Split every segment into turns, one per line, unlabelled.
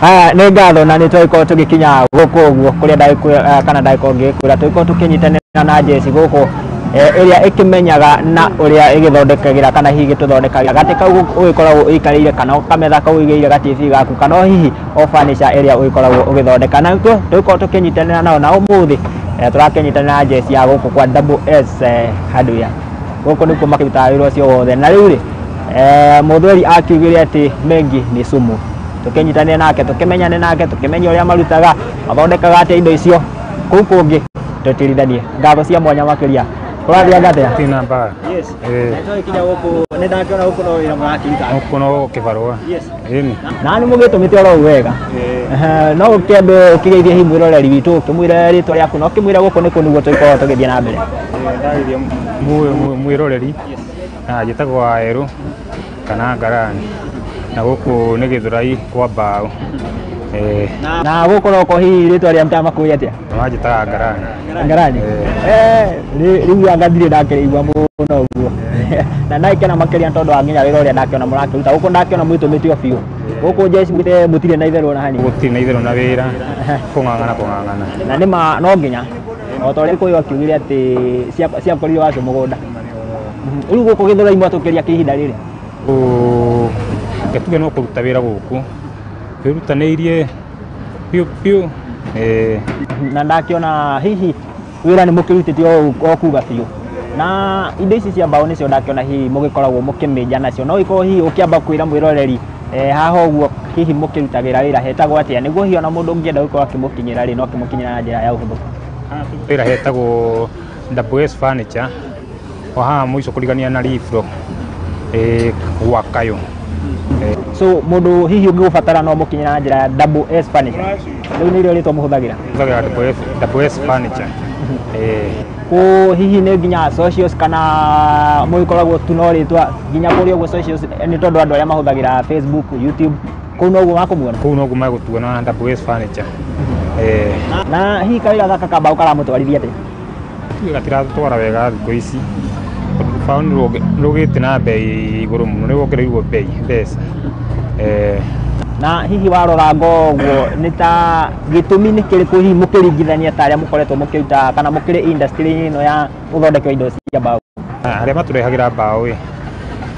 Aya nĩ ngatho na nĩ twagĩkorwo tũgĩkinya gũkũ ũguo kũrĩa ndagĩkwĩra kana ndagĩkorwo ngĩgĩkwĩra tũgĩkorwo tũkĩnyitanĩra na Jesi gũkũ ĩrĩa ĩkĩmenyaga na ũrĩa ĩgĩthondekagĩra kana hihi ĩgĩtũthondekagĩra gatĩ kau ũgĩkoragwo ũikarĩire kana kametha kau ũigĩire ga TV gaku kana hihi o furniture ĩrĩa ũgĩkoragwo ũgĩthondeka na nĩkuo tũgĩkorwo tũkĩnyitanĩra nao na ũmũthĩ tũrakĩnyitanĩra na Jesi ya gũkũ kwa Double S Hardware. Gũkũ nĩkuo makĩrutaga wĩra ũcio wothe na rĩu rĩ mũthweri akiugire atĩ mengi nĩ sumu. Tũkĩnyitanĩre nake tũkĩmenyane nake tũkĩmenya ũrĩa marutaga mathondekaga atĩa indo icio kũu kũngĩ tũtirithanie. Ngatho cia mwanya makĩria. Kũrathianga atĩa?
Tina mbara.
Yes. Nĩ gũkũ nĩ ndakĩona gũkũ no wĩra mũrakĩruta.
Gũkũ no kĩbarũa.
Yes.
Ĩni.
Na nĩ mũgĩtũmĩte oro wega. No ũkĩambe ũkĩgeithie hihi mwĩroreri witũ ũkĩmwĩre rĩtwa rĩaku na ũkĩmwĩre gũkũ nĩkũ nĩguo tũgĩkorwo tũgĩthiĩ na mbere.
Ndageithia mwĩroreri. Na njĩtagwo Wawerũ kana Ngarani. Na gũkũ nĩ Gĩthũrai kwa mbaũ.
Na gũkũ noko hihi rĩtwa rĩa mtamakũĩ atĩa?
Manjĩtaga Ngarani.
Ngarani. Rĩu anga ndirĩ ndakĩrĩigua mũno ũguo. Na ndagĩkena makĩria tondũ wa nginya wĩra ũrĩa ndakĩona mũrakĩruta. Gũkũ ndakĩona mwĩtũmĩte o biũ. Gũkũ Jesi mũtirĩ na itherũ ona hanini.
Gũtirĩ na itherũ na wĩra. Kũng'ang'ana kũng'ang'ana.
Na nĩma no nginya o ta ũrĩa Gĩkũyũ akiugire atĩ ciakorirwo wacio mũgũnda. Rĩu gũkũ Gĩthũrai mwatũkĩria kĩ ihinda rĩrĩ?
Reke tuge no kũruta wĩra gũkũ. Twĩrutanĩirie biũ biũ.
Na ndakĩona hihi wĩra nĩ mũkĩrutĩte o kuga biũ. Na indo ici cia mbaũ nĩcio ndakĩona hihi mũgĩkoragwo mũkĩmĩnja nacio. No ikorwo hihi ũkĩamba kwĩra mwĩroreri haha ũguo hihi mũkĩrutagĩra wĩra hetagwo atĩa nĩguo hihi ona mũndũ ũngĩenda gũkorwo akĩmũkinyĩra rĩ no akĩmũkinyĩra na njĩra ya ũhũthũ.
Wĩra hetagwo Double S Furniture o haha mũico kũrigania na Rifro gwa Kayũ.
So mũndũ hihi ũngĩgũbatara no mũkinyĩra na njĩra ya Double S Furniture. Rĩu nĩrĩo rĩtwa mũhũthagĩra?
Hũthagĩra Double S Furniture.
Kũ hihi nĩ nginya socials kana mũgĩkoragwo tu no rĩtwa nginya kũrĩa ũguo socials nĩ tondũ andũ arĩa mahũthagĩra Facebook, YouTube kũu noguo makũmuona?
Kũu noguo megũtuona Double S Furniture.
Na hihi kawĩra gaka ka mbaũ karamũtwarithia atĩa?
Tuge gatiratwara wega thikũ ici. Rũbaũ nĩ rũgĩte na bei igũrũ mũno, nĩ ruongereirwo bei mbeca.
Na hihi warora ngo ũguo nĩ ta gĩtũmi nĩ kĩrĩkũ hihi mũkĩringithania ta arĩa mũkoretwo mũkĩruta kana mũkĩrĩ industry ĩno ya ũthondeki wa indo cia mbaũ?
Arĩa matũrehagĩra mbaũ ĩ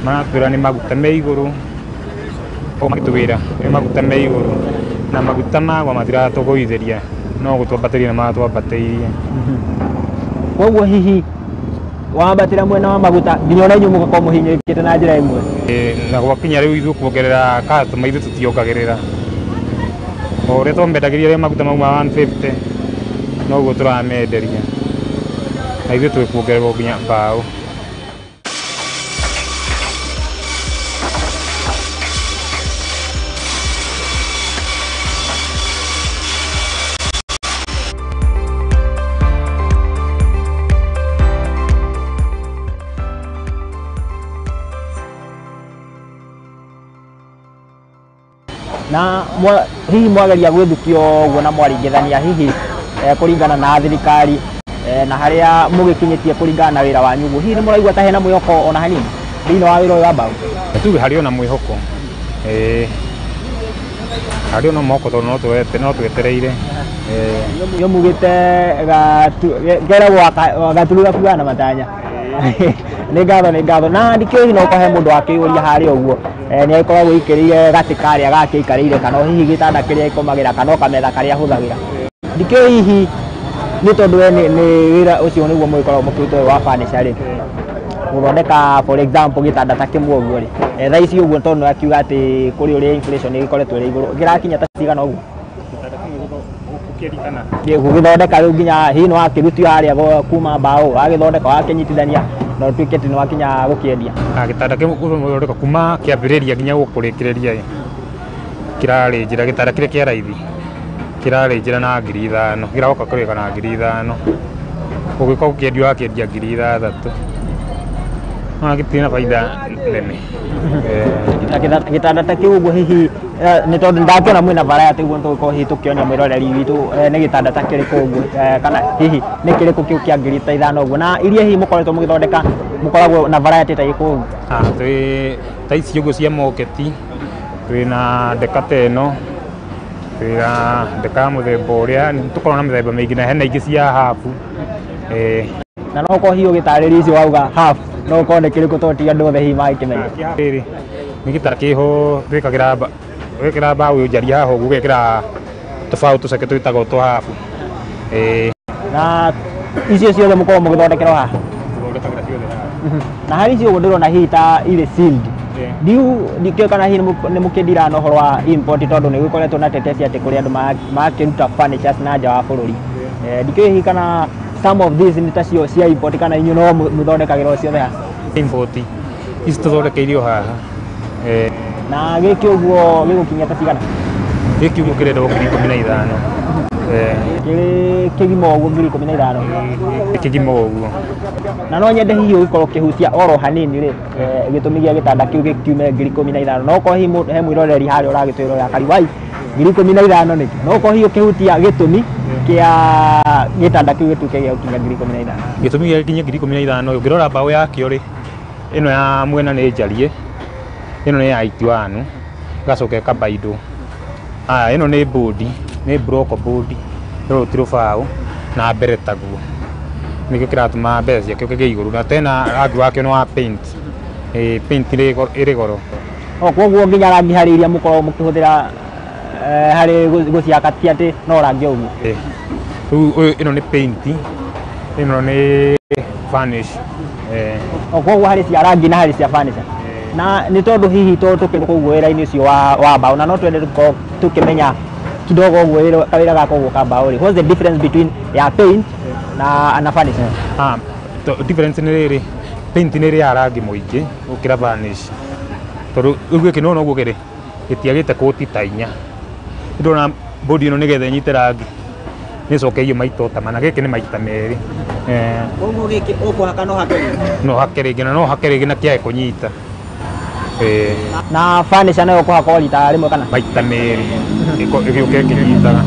maratwĩra nĩ maguta me igũrũ, o magĩtwĩra nĩ maguta me igũrũ na maguta magwa matiratũgũithĩria no gũtwambatĩria nĩ maratwambatĩirie.
Koguo hihi wambatĩra mwena wa maguta nginya ona inyuĩ mũgakorwo mũhinyĩrĩkĩte na njĩra ĩmwe.
Na gwakinya rĩu ithuĩ kuongerera customer ithuĩ tũtiongagĩrĩra. O ũrĩa twamendagĩria rĩrĩa maguta mauma 150 noguo tũramenderia na ithuĩ twĩkuongererwo nginya mbaũ.
Na hihi mwageria gwĩthukio ũguo na mwaringithania hihi kũringana na thirikari na harĩa mũgĩkinyĩtie kũringana na wĩra wanyu ũguo hihi nĩ mũraigua ta hena mwĩhoko ona hanini thĩinĩ wa wĩra ũyũ wa mbaũ?
Tuge harĩ ona mwĩhoko. Harĩ ona mwĩhoko tondũ no twetereire.
Iyo mugĩte keragwo gaturu gakuaga na matanya. Nĩ ngatho, nĩ ngatho. Na ndikĩũĩ hihi no ũkahe mũndũ akĩyũria harĩa ũguo nĩ agĩkoragwo aikĩrĩire gatĩ karĩa gake aikarĩire kana hihi gĩtanda kĩrĩa agĩkomagĩra kana o kametha karĩa ahũthagĩra. Ndikĩũĩ hihi nĩ tondũ we nĩ wĩra ũcio nĩguo mũgĩkoragwo mũkĩruta ũyũ wa furniture rĩ, gũthondeka for example gĩtanda ta kĩmwe ũguo rĩ, thaa ici ũguo tondũ nĩ akiuga atĩ kũrĩ ũrĩa inflation ĩgĩkoretwo ĩrĩ igũrũ, kĩrakinya ta cigana ũguo? Gũgĩthondeka rĩu nginya hihi nĩ wakĩrutio harĩa kuma mbaũ, wagĩthondeka wakĩnyitithania na ũtuĩke atĩ nĩ wakinya gũkĩendia.
Gĩtanda kĩmwe gũthondeka kuma kĩambĩrĩria nginya gũkũrĩkĩrĩria ĩ, kĩrarĩ njĩra, gĩtanda kĩrĩa kĩa raithi kĩrarĩ njĩra na 5,000, kĩragoka kũrĩka na 5,000, ũgĩũka gũkĩendia ũrakĩendia 6,000. No gĩtirĩ na baida nene.
Na gĩtanda ta kĩu ũguo hihi nĩ tondũ ndakĩona mwĩna variety ũguo tũgĩkorwo hihi tũkĩonia mwĩroreri witũ nĩ gĩtanda ta kĩrĩkũ ũguo kana hihi nĩ kĩrĩkũ kĩu kĩa 5,000 ũguo na iria hihi mũkoretwo mũgĩthondeka mũkoragwo na variety ta ĩrĩkũ ũguo?
Twĩ ta ici ũguo cia moketi, twĩna ndeka ta ĩno, Wĩra ndeka mũthemba ũrĩa tũkoragwo na mĩthemba mĩingĩ na hena ingĩ cia habu.
Na no ũkorwo hihi ũgĩtarĩria icio wauga half no ũkorwo nĩ kĩrĩkũ tondũ ti andũ othe hihi magĩkĩmenya.
Rĩrĩ nĩ gĩtara kĩho twĩkagĩra wekĩra mbaũ njarie haha ũguo ũgekĩra tũbaũ tũceke twĩtagwo twa habu.
Na icio ciothe mũkoragwo mũgĩthondekerwo haha?
Tũthondekagĩra ciothe haha.
Na harĩ icio ũguo ndĩrona hihi ta irĩ sealed. Ndikĩũĩ kana hihi nĩ mũkĩndira na ũhoro wa import tondũ nĩ gũkoretwo na tetesi atĩ kũrĩ andũ makĩruta furnitures na nja wa bũrũri. Ndikĩũĩ hihi kana some of these nĩ tacio cia import kana inyuĩ no mũthondekagĩrwo ciothe haha?
Import ici tũthondekeirio haha.
Na gĩkĩ ũguo gĩgũkinyia ta cigana?
Gĩkĩ ũguo kĩrendwo 15,000.
Kĩrĩ kĩgima ũguo 15,000?
Kĩgima ũguo.
Na no nyende hihi ũgĩkorwo ũkĩhutia oro hanini rĩ, gĩtũmi gĩa gĩtanda kĩu gĩkiume 15,000. No ũkorwo hihi he mwĩroreri harĩa ũragĩtwĩrorera kariwai 15,000 nĩkĩ? No ũkorwo hihi ũkĩhutia gĩtũmi kĩa gĩtanda kĩu gĩtuĩke gĩa gũkinya 15,000.
Gĩtũmi gĩa gĩkinye 15,000 ũngĩrora mbaũ yakĩo rĩ, ĩno ya mwena nĩ njarie, ĩno nĩ ya 81, ĩgacoka ĩkabaindwo. Aya ĩno nĩ board, nĩ block board, rũrũ ti rũbaũ na mbere taguo. Nĩkĩo kĩratũma mbeca ciakĩo kĩgĩe igũrũ na tena rangi wakĩo nĩ wa paint. Paint ĩrĩ goro.
Koguo nginya rangi harĩ iria mũkoragwo mũkĩhũthĩra harĩ gũciaka ti atĩ no rangi o ũguo.
Rĩu ũyũ ĩno nĩ paint, ĩno nĩ varnish.
Koguo harĩ cia rangi na harĩ cia furniture. Na nĩ tondũ hihi tũkĩrĩ kũu wĩra-inĩ ũcio wa mbaũ na no twende tũkorwo tũkĩmenya kidogo ũguo kawĩra gaka ũguo ka mbaũ rĩ, what's the difference between ya paint na furniture?
Difference nĩ rĩrĩ, paint nĩ ĩrĩ ya rangi mũingĩ gũkĩra varnish. Tondũ rĩu gĩkĩ nĩwona ũguo kĩrĩ, gĩtiagĩte kũti ta inya. Nĩndĩrona bodi ĩno nĩgetha ĩnyite rangi nĩcokeirio maita o ta mana, gĩkĩ nĩ maita merĩ.
Koguo gĩkĩ ũkũhaka no hake rĩngĩ?
No hake rĩngĩ na no hake rĩngĩ na kĩage kũnyita.
Na furniture nayo ũkũhaka o rita rĩmwe kana?
Maita merĩ ĩgĩũka ĩkĩnyitaga.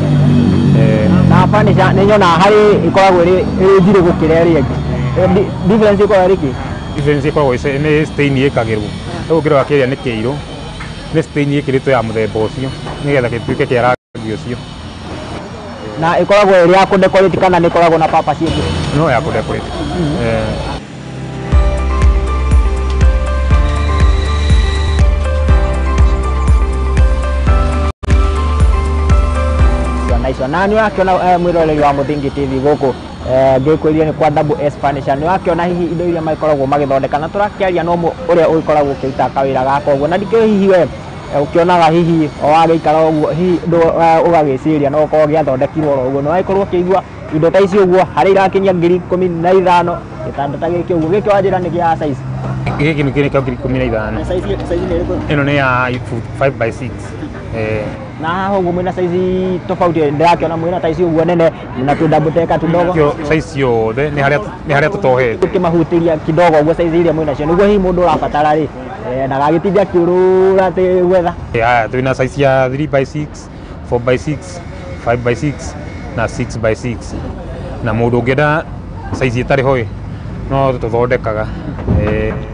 Na furniture nĩ nyonaga harĩ ĩkoragwo ĩrĩ njirũ gũkĩra ĩrĩa ĩngĩ. Difference ĩkoragwo ĩrĩ kĩ?
Difference ĩkoragwo nĩ stain ĩkagĩrwo. Rĩu ũngĩrora kĩrĩa nĩ kĩirũ, nĩ stain ĩkĩrĩtwo ya mũthemba ũcio nĩgetha gĩtuĩke kĩa rangi ũcio.
Na ĩkoragwo ĩrĩ ya kũdecorate kana nĩ ĩkoragwo na purpose ĩngĩ?
No ya kũdecorate.
Nice one. Na nĩ ũrakĩona mwĩroreri wa Mũthingi TV gũkũ ngĩkwĩria nĩ kwa Double S Furniture. Nĩ ũrakĩona hihi indo iria magĩkoragwo magĩthondeka na tũrakĩaria no ũrĩa ũgĩkoragwo ũkĩruta kawĩra gaka ũguo na ndikĩũĩ hihi we ũkĩonaga hihi o wagĩikara ũguo hihi ũgagĩciria no ũkorwo gĩathondekirwo oro ũguo. Nĩ wagĩkorwo ũkĩigua indo ta ici ũguo harĩa irakinyia 15,000 gĩtanda ta gĩkĩ ũguo. Gĩkĩ wanjĩra nĩ gĩa size?
Gĩkĩ nĩ kĩa 15,000.
Size nĩ ĩrĩkũ?
Ĩno nĩ ya 5 by 6.
Na haha ũguo mwĩna size tofauti, ndĩrakĩona mwĩna ta ici ũguo nene na tũ double decker tũdogo.
Size ciothe nĩ harĩa tũtohete.
Tũkĩmahutĩria kidogo ũguo size iria mwĩna cio nĩguo hihi mũndũ ũrabatara rĩ ndagagĩtinde akĩũrũra atĩ gwetha.
Haya twĩna size ya 3 by 6, 4 by 6, 5 by 6 na 6 by 6. Na mũndũ ũngĩenda size ĩtarĩ ho ĩ no tũthondekaga.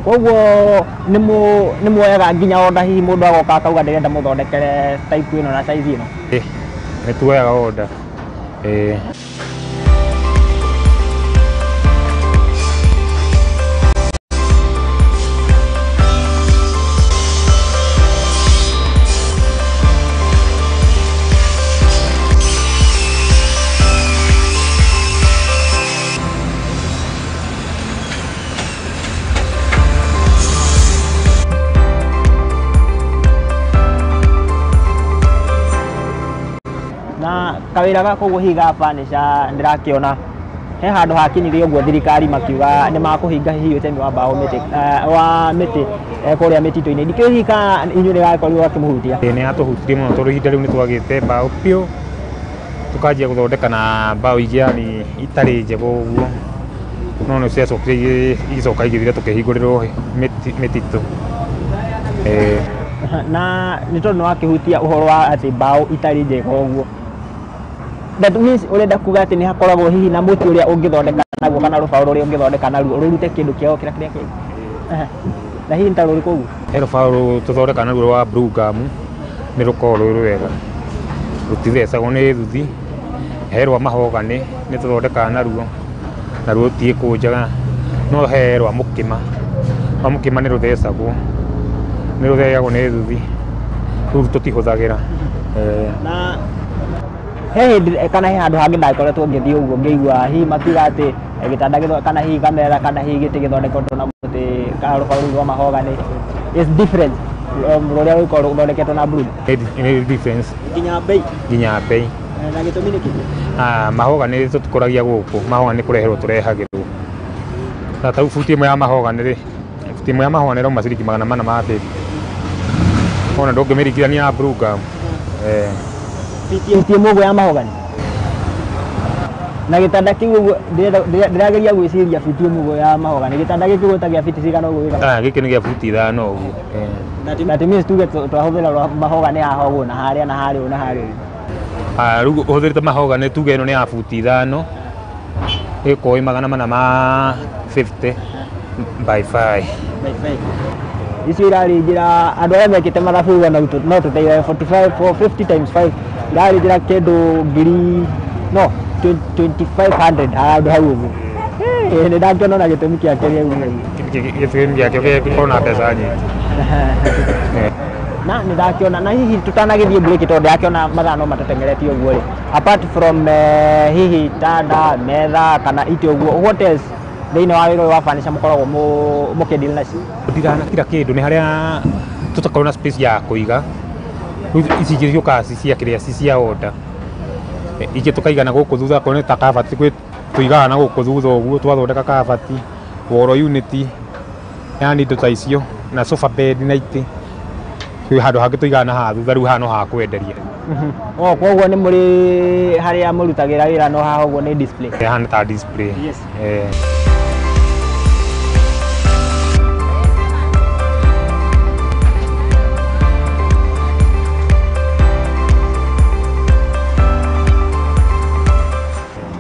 Koguo nĩ muoyaga nginya order hihi mũndũ agoka akauga ndĩrenda mũthondekere type ĩno na size ĩno?
Nĩ tuoyaga order.
Kawĩra gaka ũguo hihi ga furniture ndĩrakĩona he handũ hakinyirie ũguo thirikari makiuga nĩ makũhinga hihi ũtemi wa mbaũ mĩtĩ wa mĩtĩ kũrĩa mĩtitũ-inĩ. Ndikĩũĩ hihi kana inyuĩ nĩ gagĩkorirwo gakĩmũhutia?
Nĩ yatũhutirie mũno tondũ ihinda rĩu nĩ twagĩte mbaũ biũ, tũkanjia gũthondeka na mbaũ ingĩ yani itarĩ njega ũguo, no nĩ ciacokire igĩcoka igĩthira tũkĩhingũrĩrwo mĩtitũ.
Na nĩ tondũ nĩ wakĩhutia ũhoro wa atĩ mbaũ itarĩ njega ũguo, that means ũrenda kuga atĩ nĩ hakoragwo hihi na mũtĩ ũrĩa ũngĩthondeka naguo kana rũbaũ rũrĩa ũngĩthondeka naruo rũrute kĩndũ kĩao kĩrĩa kĩrĩa kĩngĩ. Na hihi nĩ ta rũrĩkũ ũguo?
He rũbaũ tũthondeka naruo rwa blue gum, nĩ rũkoragwo rwĩ rwega. Rũtithecagwo nĩ thuthi. He rwa mahogany nĩ tũthondekaga naruo, naruo rũtiĩkũnjaga. No he rwa mũkĩma, rwa mũkĩma nĩ rũthecagwo, nĩ rũthecagwo nĩ thuthi, rũu tũtihũthagĩra.
Na he hĩndĩ kana he handũ hangĩ ndakoretwo ngĩthiĩ ũguo ngĩigua hihi makiuga atĩ gĩtanda kana hihi kamera kana hihi gĩtĩ gĩthondeketwo na mũtĩ kana rũbaũ rũu rwa mahogany is different rũrĩa rũkoragwo rũthondeketwo na blue.
Nĩ difference
nginya bei,
nginya bei.
Na gĩtũmi nĩ kĩĩ?
Mahogany tũtikũragia gũkũ, mahogany kũreherwo tũrehagĩrwo. Na ta rĩu buti ĩmwe ya mahogany rĩ, buti ĩmwe ya mahogany ĩrauma ciringi 450. Ona ndũngĩmĩringithania na blue gum.
Buti ĩmwe ũguo ya mahogany na gĩtanda kĩu ũguo ndĩrageria gwĩciria buti ĩmwe ũguo ya mahogany gĩtanda gĩkĩ ũguo ta gĩa fiti cigana ũguo gĩkaba?
Gĩkĩ nĩ gĩa buti 5 ũguo.
That means tuge twahũthĩra rwa mahogany haha ũguo na harĩa na harĩa ũguo na harĩa ũguo.
Rĩu ũhũthĩrĩte mahogany tuge ĩno nĩ ya buti 5 ĩgũkorwo ĩ 450 by 5.
By 5. Icio irarĩ njĩra andũ arĩa mekĩte mathabu ũguo no tũteithie 45 450 times 5 irarĩ njĩra kĩndũ ngiri no 2500 handũ hau ũguo. Nĩ ndakĩona na gĩtũmi kĩake rĩu.
Gĩtũmi gĩake gĩkorwo na mbeca nyingĩ.
Na nĩ ndakĩona na hihi tũtanagĩthiĩ break tondũ ndĩrakĩona mathaa no matũteng'eretie ũguo rĩ, apart from hihi itanda, metha kana itĩ ũguo, what else thĩinĩ wa wĩra ũyũ wa furniture mũkoragwo mũkĩdeal nacio?
Ndirana kila kĩndũ nĩ harĩa tũtakorwo na space ya kũiga. Rĩu ici ingĩ ciũkaga ci cia kĩrĩa, ci cia order. Ingĩ tũkaiga na gũkũ thutha, akorwo nĩ ta kabati kwĩ tũigaga na gũkũ thutha ũguo, twathondeka kabati, wall unit, yani indo ta icio, na sofa bed na itĩ. Kwĩ handũ hangĩ tũigaga na haha thutha, rĩu haha no ha kwenderia.
Oh, koguo nĩ mũrĩ harĩa mũrutagĩra wĩra no haha ũguo nĩ display.
Haha nĩ ta display.
Yes.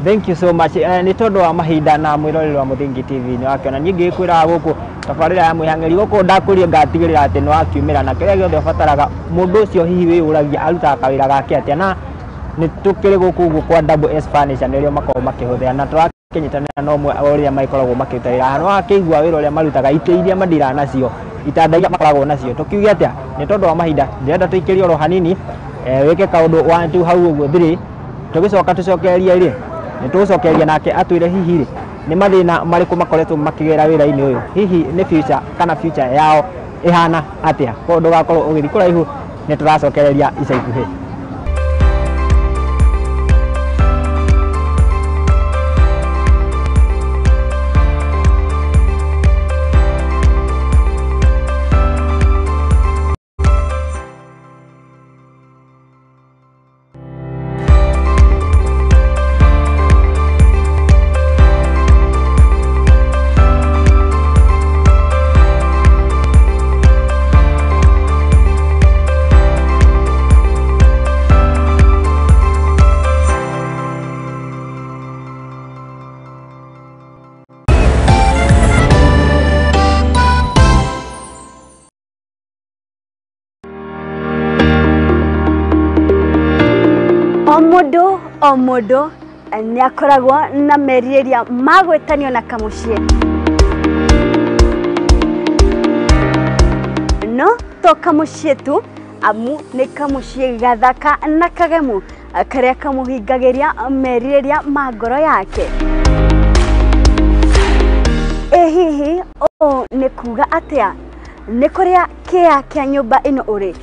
Thank you so much. Nĩ tondũ wa mahinda na mwĩroreri wa Mũthingi TV nĩ wakĩona niĩ ngĩkwĩraga gũkũ tabarĩra ya mwĩhang'eri gũkũ ndakũria ngatigĩrĩra atĩ nĩ wakiumĩra na kĩrĩa gĩothe ũbataraga mũndũ ũcio hihi wĩyũragia arutaga kawĩra gake atĩa, na nĩ tũkĩrĩ gũkũ ũguo kwa Double S Furniture nĩrĩo makoragwo makĩhũthĩra na tũrakĩnyitanĩra na ũmwe ũrĩa makoragwo makĩruta wĩra haha. Nĩ wakĩigua wĩra ũrĩa marutaga, itĩ iria mandiraga nacio, itanda iria makoragwo nacio, tũkiuge atĩa? Nĩ tondũ wa mahinda ndĩrenda tũikĩrie oro hanini, wĩke kaũndũ 1 2 hau ũguo 3 tũgĩcoka tũcokererie rĩ, nĩ tũgũcokereria nake atwĩre hihi rĩ nĩ mathĩna marĩkũ makoretwo makĩgera wĩra-inĩ ũyũ, hihi nĩ future kana future yao ĩhana atĩa. Koguo ndũgakorwo ũgĩthiĩ kũraihu, nĩ tũracokereria ica ikuhĩ.
O mũndũ nĩ akoragwo na merirĩria ma gwĩtanio na kamũciĩ, no to kamũciĩ tu, amu nĩ kamũciĩ gathaka na kagemu karĩa kamũhingagĩria merirĩria ma ngoro yake. Ĩ hihi ũũ nĩ kuga atĩa? Nĩ kũrĩa kĩa kĩa nyũmba ĩno ũrĩ,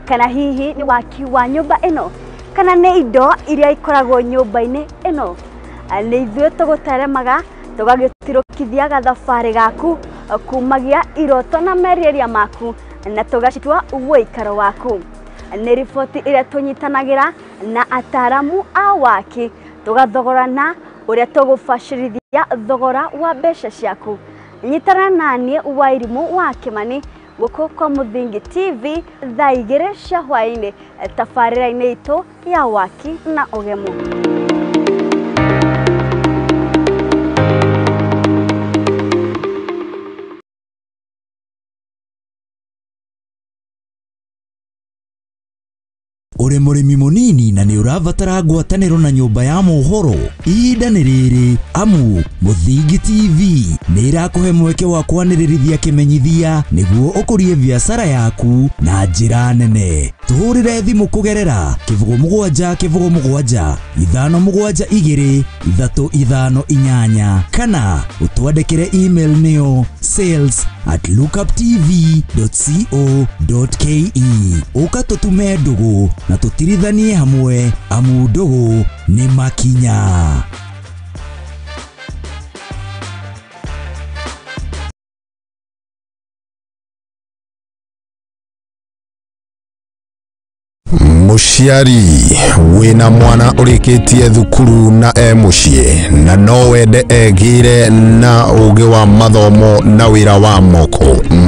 kana hihi nĩ waki wa nyũmba ĩno, kana nĩ indo iria ikoragwo nyũmba-inĩ ĩno? Nĩ ithuĩ tũgũteremaga tũgagĩtirũkithia gathabarĩ gaku kumagia iroto na merirĩria maku na tũgacitua ũikaro waku. Nĩ riboti ĩrĩa tũnyitanagĩra na ataramu a waki tũgathogorana ũrĩa tũgũbacĩrithia thogora wa mbeca ciaku. Nyitana naniĩ Wairimũ wa Kĩmani gũkũ kwa Mũthingi TV thaa 2 cia hwaĩ-inĩ tabarĩra-inĩ itũ ya waki na ũgemu.
Ũrĩ mũrĩmi mũnini na nĩ ũrabatara ngwatanĩro na nyũmba ya mohoro, ihinda nĩ rĩrĩ, amu Mũthingi TV nĩ ĩrakũhe mweke wa kwanĩrĩrithia kĩmenyithia nĩguo ũkũrie biacara yaku na njĩra nene. Tũhũrĩre thimũ kũgerera 07 07 5 7 2 3 5 8 kana ũtwandĩkĩre email nĩyo sales@lookuptv.co.ke. Ũka tũtume ndũgũ na tũtirithanie hamwe, amu ndũgũ nĩ makinya.
Mũciari wĩna mwana ũrĩkĩtie thukuru na e mũciĩ na no wende egĩre na ũgĩ wa mathomo na wĩra wa moko,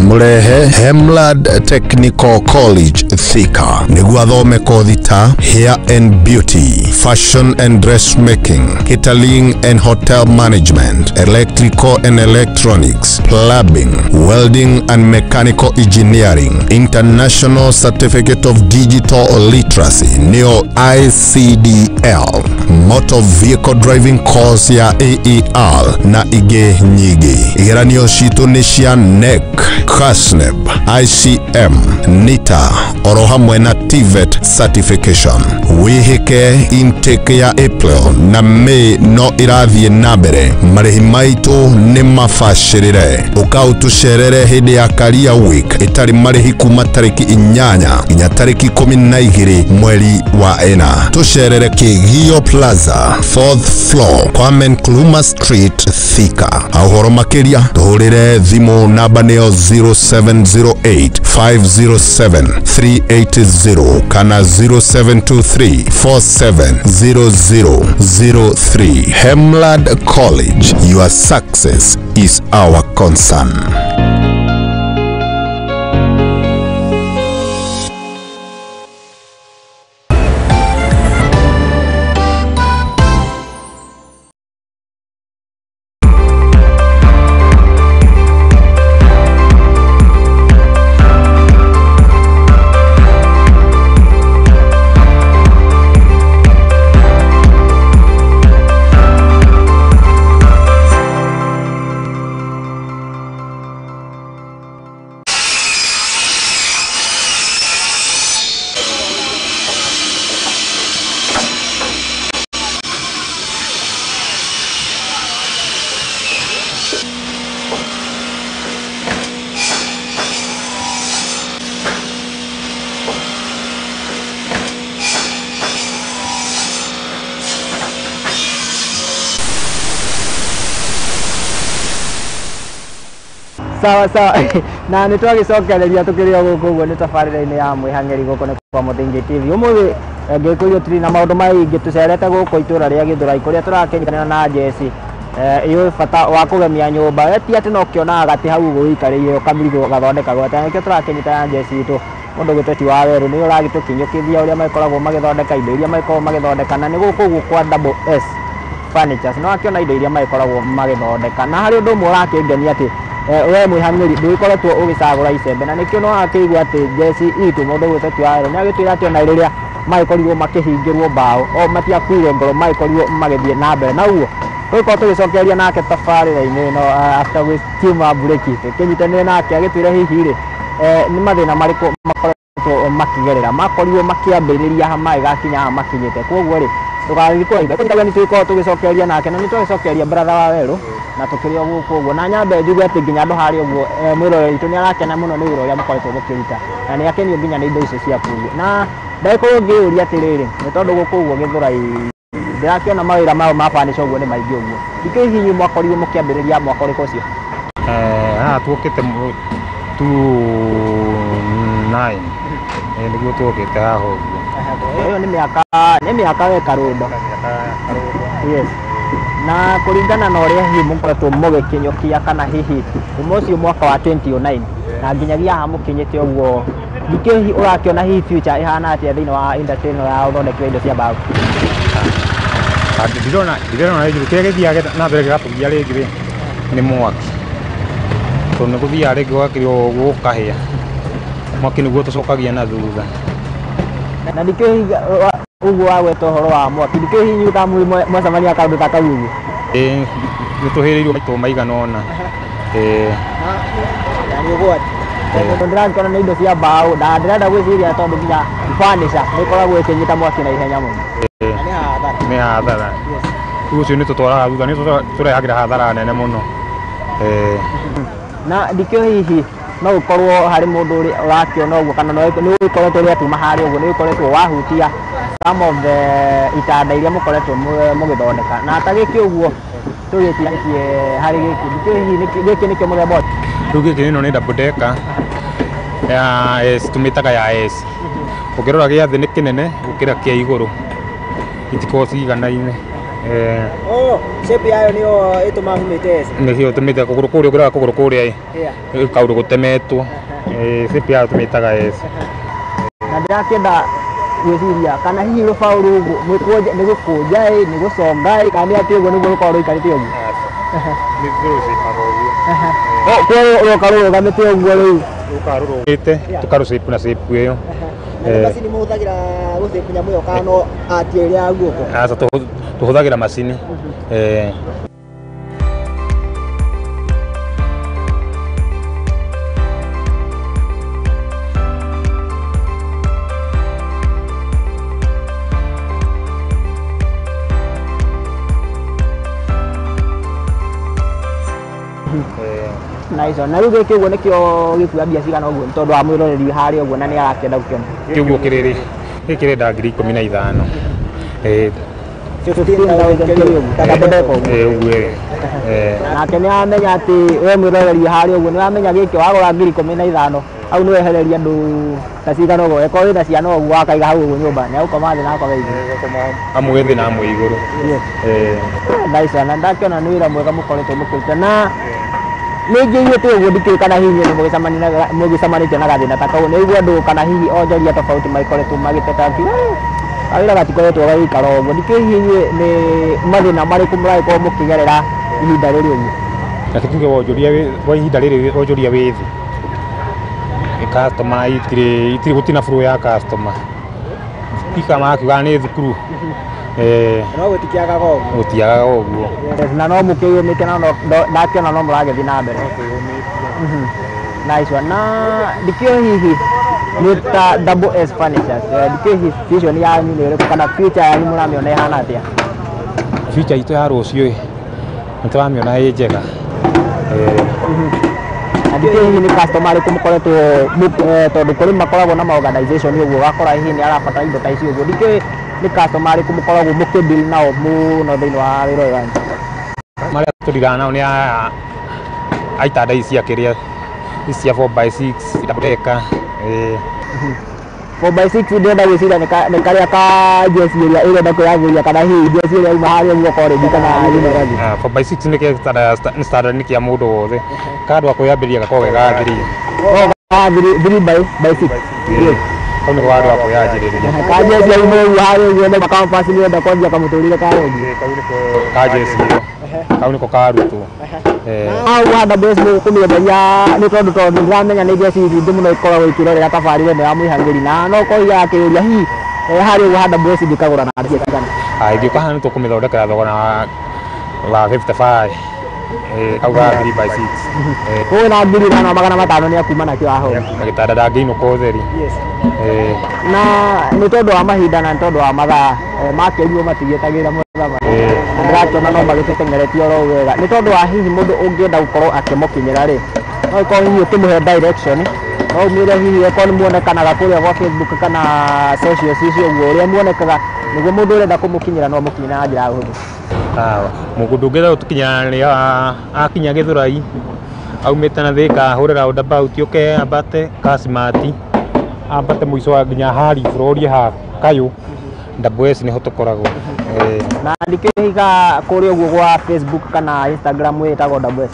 mũrehe Hemlad Technical College Thika nĩguo athome kothi ta hair and beauty, fashion and dressmaking, catering and hotel management, electrical and electronics, plumbing, welding and mechanical engineering, international certificate of digital literacy nĩyo ICDL, motor vehicle driving course ya AER na ingĩ nyingĩ. Igeranio citũ nĩ cia NEC, KASNEB, ICM, NITA oro hamwe na TVET certification. Wĩhĩke intake ya April na May no ĩrathiĩ na mbere. Marĩhi maitũ nĩ mabacĩrĩre. Ũka ũtũcerere hĩndĩ ya Career Week ĩtarĩ marĩhi kuma tarĩki 8 nginya tarĩki 12 mweri wa 4. Tũcerere Kĩgio Plaza, 4th floor, Kwame Nkrumah Street, Thika. Ũhoro makĩria tũhũrĩre thimũ namba nĩyo 0708 507 380 kana 0723 470003. Hemlad College, your success is our concern.
Sawa sawa, na nĩ twagĩcokereria tũkĩrĩ o gũkũ ũguo nĩ tabarĩra-inĩ ya mwĩhang'ĩri gũkũ nĩ kwa Mũthingi TV. Ũmũthĩ ngĩkũrio tũrĩ na maũndũ maingĩ, tũcerete gũkũ itũra rĩa Gĩthũrai kũrĩa tũrakĩnyitanĩra na Jesse ĩũĩ bata wa kũgemia nyũmba. We ti atĩ no ũkĩonaga gatĩ hau ũguo ũikarĩire ũkamĩrigwo gathondekagwo atĩa. Nĩkĩo tũrakĩnyitanĩra na Jesse itũ, mũndũ ũgwĩtwo ti wa werũ nĩwe ũragĩtũkinyũkithia ũrĩa magĩkoragwo magĩthondeka indo iria magĩkoragwo magĩthondeka, na nĩ gũkũ ũguo kwa Double S Furnitures no akĩona indo iria magĩkoragwo magĩthondeka. Na harĩ ũndũ ũmwe ũrakĩngenia atĩ we mwĩhang'ĩri ndũgĩkoretwo ũgĩcagũra icembe, na nĩkĩo no akĩigua atĩ Jesse itũ mũndũ ũgwĩtwo ti wa werũ nĩ agĩtwĩra atĩ ona rĩrĩa magĩkorirwo makĩhingĩrwo mbaũ o matiakuire ngoro, magĩkorirwo magĩthiĩ na mbere. Na ũguo tũgĩkorwo tũgĩcokereria nake tabarĩra-inĩ ĩno after gwĩkiuma mburĩki, tũkĩnyitanĩre nake agĩtwĩre hihi rĩ nĩ mathĩna marĩkũ makoretwo makĩgerera, makorirwo makĩambĩrĩria ha magĩgakinya haha makinyĩte. Koguo rĩ ndũgathiĩ kũraihu, nĩ tũgĩkorwo tũgĩcokereria nake, na nĩ twagĩcokereria brother wa werũ na tũkĩrĩ o gũkũ ũguo. Na nyambe njuge atĩ nginya andũ harĩa ũguo mwĩroreri witũ nĩ arakena mũno nĩ wĩra ũrĩa mũkoretwo mũkĩruta, na nĩ akenio nginya nĩ indo icio ciaku ũguo. Na ndagĩkorwo ngĩũria atĩrĩrĩ, nĩ tondũ gũkũ ũguo Gĩthũrai ndĩrakĩona mawĩra mao ma furniture ũguo nĩ maingĩ ũguo, ndikĩũĩ hihi inyuĩ mwakorirwo mũkĩambĩrĩria mwaka ũrĩkũ ũcio?
Haha tuokĩte 29 nĩguo tuokĩte haha ũguo.
Ĩyo nĩ mĩaka, nĩ mĩaka we karũndo. Yes. Na kũringana na ũrĩa hihi mũkoretwo mũgĩkinyũkia kana hihi kuma ũcio mwaka wa 2009 na nginyagia haha mũkinyĩte ũguo, ndikĩũĩ hihi ũrakĩona hihi future ĩhana atĩa thĩinĩ wa industry ĩno ya ũthondeki wa indo cia mbaũ?
Ndirona rĩngĩ kĩrĩa gĩthiaga na mbere gĩgatũgia rĩngĩ rĩ nĩ mwaki, tondũ nĩ gũthiaga rĩngĩ gũgakĩrio gũkahĩa, mwaki nĩguo tũcokagia na thutha.
Na ndikĩũĩ ũguo wagweta ũhoro wa mwaki, ndikĩũĩ hihi inyuĩ ta mwacemania kaũndũ ta kau ũguo?
Ĩĩ, nĩ tũhĩrĩirwo maitũ maigana ũna. Ĩĩ.
Na nĩ ũgwati tondũ ndĩrakĩona nĩ indo cia mbaũ, na ndĩrenda gwĩciria tondũ nginya furniture nĩ ĩkoragwo ĩkĩnyita mwaki na ihenya mũno.
Nĩ hathara. Rĩu ũcio nĩ tũtwaraga thutha, nĩ tũrehagĩra hathara nene mũno.
Na ndikĩũĩ hihi no ũkorwo harĩ mũndũ ũrakĩona ũguo, kana nĩ ũgĩkoretwo rĩrĩa tuma harĩa ũguo, nĩ ũgĩkoretwo wahutia some of the itanda iria mũkoretwo mũgĩthondeka, na ta gĩkĩ ũguo tũgĩtiganĩtie harĩ gĩkĩ, ndikĩũĩ hihi gĩkĩ nĩkĩo mũthemba ũyũ?
Rĩu gĩkĩ ĩno nĩ double decker ya S, tũmĩtaga ya S. Ũngĩrora gĩa thĩ nĩ kĩnene gũkĩra kĩa igũrũ, itikoragwo ciganaine.
Oh, shape yayo nĩyo ĩtũmaga mũmĩte S.
Nĩkĩo tũmĩte kũgũrũ kũrĩa, ũngĩrora kũgũrũ kũrĩa ĩ kaũndũ gũtemetwo. Shape yayo tũmĩtaga S.
Na ndĩrakĩenda gwĩciria kana hihi rũbaũ rũu nĩ gũkũnja ĩ, nĩ gũconga ĩ, kana nĩ atĩ ũguo nĩguo rũkoragwo rũikarĩte ũguo?
Nĩ rũcĩpaga ũguo.
Koguo rũroka rũrũgamĩte ũguo rĩu?
Rũkaga rũrũgamĩte, tũkarũcĩpu na shape ĩyo.
Na nĩ macini mũhũthagĩra gũcĩpu nyamũ ĩyo kana no ati ĩrĩa ya guoko?
Aca, tũhũthagĩra macini.
Nice. Na rĩu gĩkĩ ũguo nĩkĩo gĩkuoya mbia cigana ũguo, nĩ tondũ wa mwĩroreri harĩa ũguo na nĩ arakĩenda gũkĩona?
Gĩkĩ ũguo kĩrĩrĩ, gĩkĩ kĩrenda 15,000.
15,000 kĩrĩ ũguo, ta double decker ũguo.
Ĩĩ, ũguo ĩrĩ.
Nake nĩ amenya atĩ we mwĩroreri harĩa ũguo, nĩ wamenya gĩkĩ wagũra 15,000, hau nĩ wehereria andũ ta cigana ũguo, ĩkorwo wĩna ciana ũguo wakaiga hau ũguo nyũmba, nĩ agũkoma thĩ na akome igũrũ.
Amwe thĩ na amwe igũrũ.
Nice. Na ndakĩona nĩ wĩra mwega mũkoretwo mũkĩruta, na nĩ njiguĩte ũguo, ndikĩũĩ kana hihi nĩ mũgĩcemanĩtie na gathĩna ta kau, nĩ ũguo andũ kana hihi onjoria tofauti magĩkoretwo magĩteta akiuga kawĩra gatikoretwo gagĩikara ũguo, ndikĩũĩ hihi inyuĩ nĩ mathĩna marĩkũ mũragĩkorwo mũkĩgerera ihinda rĩrĩ ũguo?
Reke tuge wonjoria kwa ihinda rĩrĩ wonjoria wĩ thĩ. Customer itirĩ, itirĩ, gũtirĩ na flow ya customer. Ika makiugaga nĩ thukuru.
No gũtikĩagaga ũguo.
Gũtiagaga ũguo.
Na no mũkĩyũmĩte, na ndakĩona no mũragĩthiĩ na mbere. Nice one. Na ndikĩũĩ hihi nĩ ta Double S Furnitures, ndikĩũĩ hihi vision yanyu nĩ ĩrĩkũ, kana future yanyu mũramĩona ĩhana atĩa?
Future itũ ya rũciũ ĩ, nĩ tũramĩona ĩ njega.
Na ndikĩũĩ hihi nĩ customer arĩkũ mũkoretwo, tondũ kũrĩ makoragwo na ma organization ũguo, ũgakora hihi nĩ arabatara indo ta ici ũguo, ndikĩũĩ nĩ customer arĩkũ mũkoragwo mũkĩ deal nao mũno thĩinĩ wa wĩra ũyũ wanyu?
Marĩa tũriraga nao nĩ aya a itanda ici cia kĩrĩa, ici cia 4x6, double decker.
4x6 ndĩrenda gwĩciria nĩ karĩa ka jeci ĩrĩa ĩrenda kwĩyagĩria, kana hihi jeci ĩrĩa yauma harĩa ũguo college kana university?
4x6 nĩ kĩa standard, nĩ standard, nĩ kĩa mũndũ wothe. Ka andũ a kwĩyambĩrĩria gakoragwo ge ga 3.
Oh, ga 3 by 6.
Yes. Kau nĩko andũ a kwĩyanjĩrĩria.
Ka jeci yauma ũguo harĩa ũguo nĩ campus nĩ enda kwanjia kamũtũrĩre ka ũguo.
Kau nĩko ka jeci ĩyo. Kau nĩko ka arutwo.
Hau ha Double S mũkũmĩenderia nĩ tondũ ndĩramenya nĩ jeci nyingĩ mũno ikoragwo ikĩrorera tabarĩra ĩno ya mwĩhangĩri, na no ũkorwo akĩũria hihi harĩa ũguo ha Double S ingĩkagũra na mbia cigana?
Ingĩũka haha nĩ tũkũmĩthondekera thogora wa 55. Kau ga 3x6.
Koguo na 5,500 nĩ akuma nakĩo haha ũguo.
Na gĩtanda ndangĩinũka ũtheri.
Na nĩ tondũ wa mahinda na nĩ tondũ wa mathaa, makĩrigwo matigĩtagĩra mũthamaki. Na ndĩrakĩona no magĩtũteng'eretie oro wega. Nĩ tondũ wa hihi mũndũ ũngĩenda gũkorwo akĩmũkinyĩra rĩ, no ĩkorwo hihi ũkĩmũhe direction, no ũmwĩre hihi okorwo nĩ muonekanaga kũrĩa gwa Facebook kana socials icio ũguo ũrĩa muonekaga, nĩguo mũndũ ũrenda kũmũkinyĩra no amũkinyĩre na njĩra ya ũhũthũ.
Mũndũ ũngĩenda gũtũkinyĩra nĩ akinya Gĩthũrai, aumĩte na Thĩka, ahũre roundabout ũke ambate Kasimati, ambate mũico wa nginya Harif, rorie ha Kayũ, Double S nĩho tũkoragwo.
Na ndikĩhiga kũrĩa ũguo gwa Facebook kana Instagram ĩtagwo Double S?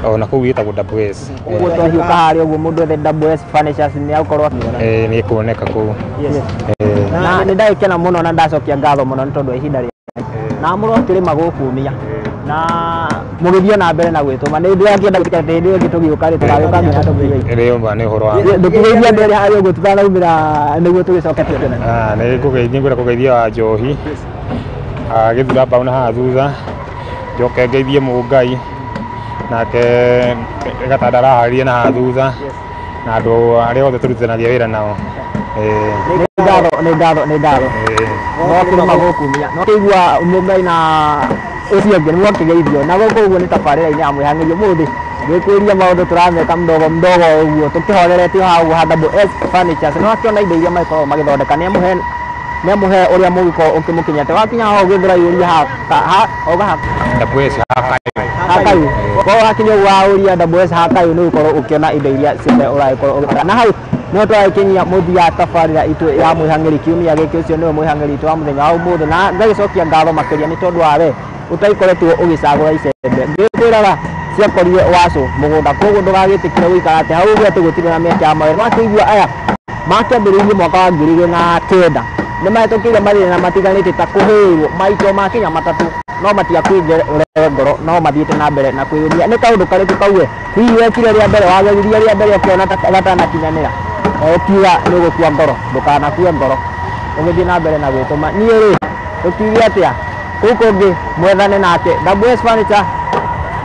Ona kũu ĩtagwo Double S.
Ũguo twahiũka harĩa ũguo mũndũ ethe Double S Furnitures nĩ agũkorwo akĩona.
Nĩ ĩkuoneka kũu.
Na nĩ ndagĩkena mũno na ndacokia ngatho mũno nĩ tondũ wa ihinda rĩa na mũrokĩrĩma gũkumia na Mũgĩthiĩ na mbere na gwĩtũma nĩ ndĩrakĩenda gwĩtĩkĩra atĩ hĩndĩ ĩyo ĩngĩ tũgĩũka rĩ tũgagĩũka nginya tũkĩgeithie.
Rĩũmba nĩ ũhoro wa
Ndũkĩgeithia andũ arĩa harĩa ũguo tũtanaumĩra nĩguo tũgĩcoke tũkenane.
Nĩ ngũgeithia, ngwenda kũgeithia wa njohi agĩthura mbaũ na haha thutha, njoke ngeithie Mũngai nake gatanda araharĩria na haha thutha, na andũ arĩa othe tũrutithanagia wĩra nao.
Nĩ ngatho, nĩ ngatho, nĩ ngatho. No kĩrĩma gũkumia no kĩigua Mũngai na ũcio ũngĩ nĩ mwakĩgeithio na gũkũ ũguo nĩ tabarĩra-inĩ ya mwĩhang'ĩrio ũmũthĩ ngĩkwĩria maũndũ tũrameka mdogo mdogo ũguo tũkĩhoreretio haha ũguo ha Double S Furnitures. Nĩ wakĩona indo iria magĩkoragwo magĩthondeka, nĩ amũhe ũrĩa mũgĩkorwo ũkĩmũkinyia atĩ wakinya haha ũgĩthũra yũria ha oga ha
Double S hakayo
hakayo koguo wakinya ũguo waũria Double S hakayo nĩ ũgũkorwo ũkĩona indo iria ciothe ũragĩkorwo ũgĩbatara. Na hau no tũragĩkinyia mũthia tabarĩra itũ ya mwĩhang'ĩri kiumia gĩkĩ. Ũcio nĩwe mwĩhang'ĩri witũ wa mũthenya wa ũmũthĩ, na ngagĩcokia ngatho makĩria nĩ tondũ wa we ũtagĩkoretwo ũgĩcagũra icembe. Ngĩkwĩraga ciakorire wacũ mũgũnda, koguo ndũgagĩtĩkĩre gũikara atĩ hau ũguo atĩ gũtirĩ na mĩeke ya mawĩra. Wakĩigua aya makĩambĩrĩirie mwaka wa 2009 nĩ mahĩtũkĩire mathĩna matiganĩte ta kũhĩrwo maito makinya matatũ, no matiakuire ngoro, no mathiĩte na mbere na kwĩyũria nĩ kaũndũ karĩkũ kauwe hihi wekire rĩa mbere, wageririe rĩa mbere ũkĩona gatanakinyanĩra, ũkiuga nĩ ũgũkua ngoro. Ndũkanakue ngoro, ũgĩthiĩ na mbere na gwĩtũma. Niĩ rĩ tũkiuge atĩa kũu kũngĩ mwethane nake Double S Furniture,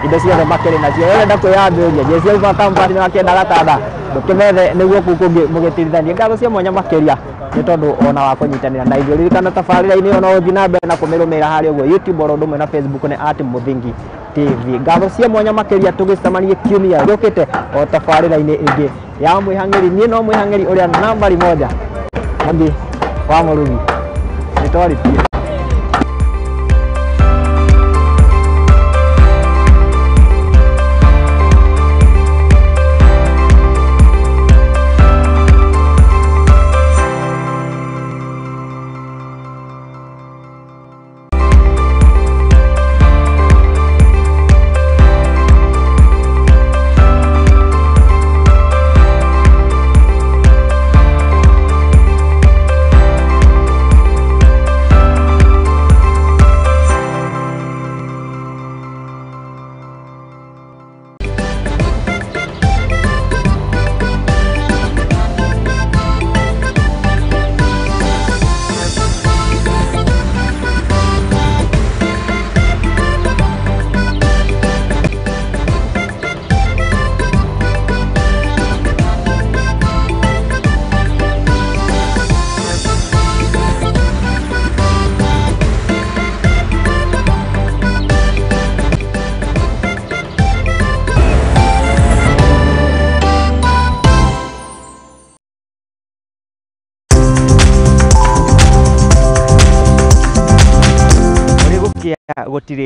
indo ciothe makĩrĩ nacio. Ũrenda kwĩyambĩrĩria Jesse auma company nĩ wakĩenda gatanda, ndũkĩmethe nĩguo kũu kũngĩ mũgĩtirithanie. Ngatho cia mwanya makĩria nĩ tondũ ona wa kũnyitanĩra na ithuĩ. Ririkana tabarĩra-inĩ ĩyo no ũthiĩ na mbere na kũmĩrũmĩrĩra harĩa ũguo YouTube oro ũndũ ũmwe na Facebook nĩ at Mũthingi TV. Ngatho cia mwanya makĩria, tũgĩcemanie kiumia gĩũkĩte o tabarĩra-inĩ ĩngĩ ya mwĩhang'ĩri. Niĩ no mwĩhang'ĩri ũrĩa nambari moja Mwangi wa Mũrugi, nĩ twarĩtie. Gũtirĩ